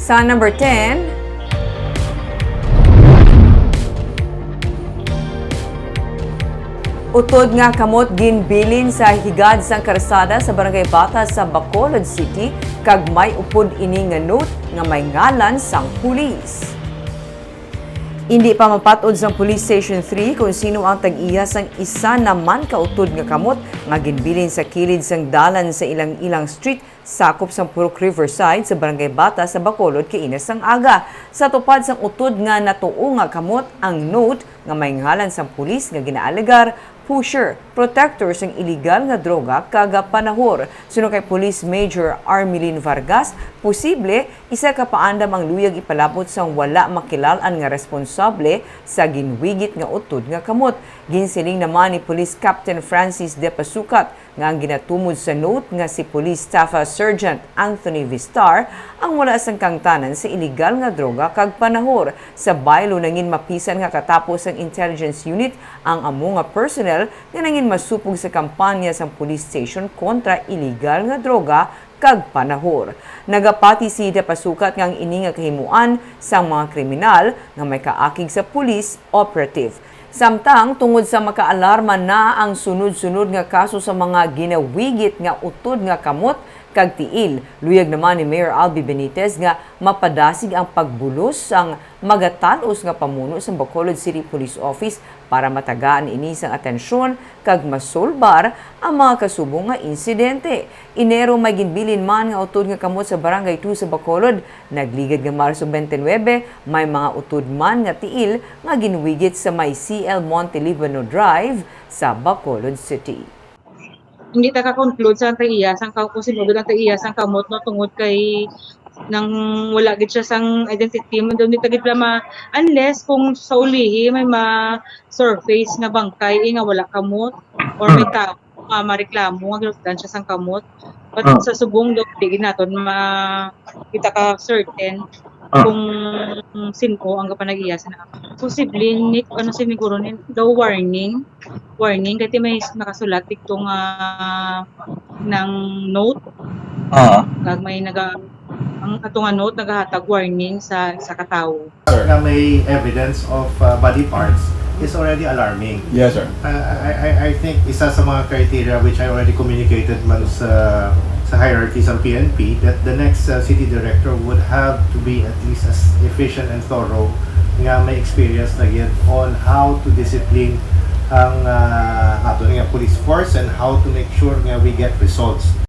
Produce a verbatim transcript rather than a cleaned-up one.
Sa number ten, utod nga kamot ginbilin sa higad sang karsada sa Barangay Bata sa Bacolod City, kag may upod ini nga note nga may ngalan sang pulis. Indi pa mapat-od sang Police Station three kon sino ang tag-iya sang isa naman ka utod nga kamot nga ginbilin sa kilid sang dalan sa ilang-ilang street, sakop sang Purok Riverside sa Barangay Bata sa Bacolod kaina sang aga. Sa tupad sang utod nga natuo nga kamot ang note nga may ngalan sang pulis nga ginaalegar pusher, protector sang iligal nga droga kag panahor. Suno kay Police Major Armelin Vargas, posible isa ka paandam ang luyag ipalabot sang wala makilal-an nga responsable sa ginwigit nga utod nga kamot. Ginsiling naman ni Police Captain Francis De Pasukat nga ang ginatumod sa note nga si Police Staff Sergeant Anthony Vistar ang wala sang kangtanan sa iligal nga droga kag panahor. Sa baylo, nangin mapisan nga katapos sang intelligence unit ang amo nga personnel nga nangin masupog sa kampanya sang police station kontra iligal nga droga kag panahor. Nagapati si De Pasukat nga ang ini nga kahimuan sang mga kriminal nga may kaakig sa police operative. Samtang tungod sa makaalarma na ang sunod-sunod nga kaso sa mga ginawigit nga utod nga kamot kag tiil, luyag naman ni Mayor Albi Benitez nga mapadasig ang pagbulos sang magatal-os nga pamuno sang Bacolod City Police Office para matagaan ini sang atensyon kag masolbar ang mga kasubong nga insidente. Enero, may ginbilin man nga utod nga kamot sa Barangay two sa Bacolod. Nagligad nga Marso twenty-nine, may mga utod man nga tiil nga ginwigit sa may C L Monte Libano Drive sa Bacolod City. Hindi ta ka-conclude sa ang tag-iya sang ka-, kung sino ang tag-iya sang kamot, no, tungod kay nang wala gid siya sang identity, man daw, hindi ta gid pala ma-, unless kung sa ulihi may ma-surface nga bangkay, eh, nga wala kamot, or may Hmm. tao nga mareklamo nga ginutdan siya sang kamot. But Hmm. sa subong daw, di gid naton ma-, kita ka certain Ah. kung sino ang kapanag-iya sa na. Posible, ni, ano, siguro ni, daw warning. Warning, kay may nakasulat dito nga ng note. Ah. Kag may naga-, ang ato nga note nagahatag warning sa, sa katawo. Nga may evidence of, uh, body parts is already alarming. Yes, sir. Uh, I, I, I think isa sa mga criteria which I already communicated man sa, sa hierarchy sa P N P, that the next, uh, city director would have to be at least as efficient and thorough nga may experience na gyud on how to discipline ang, uh, ato nga police force and how to make sure nga we get results.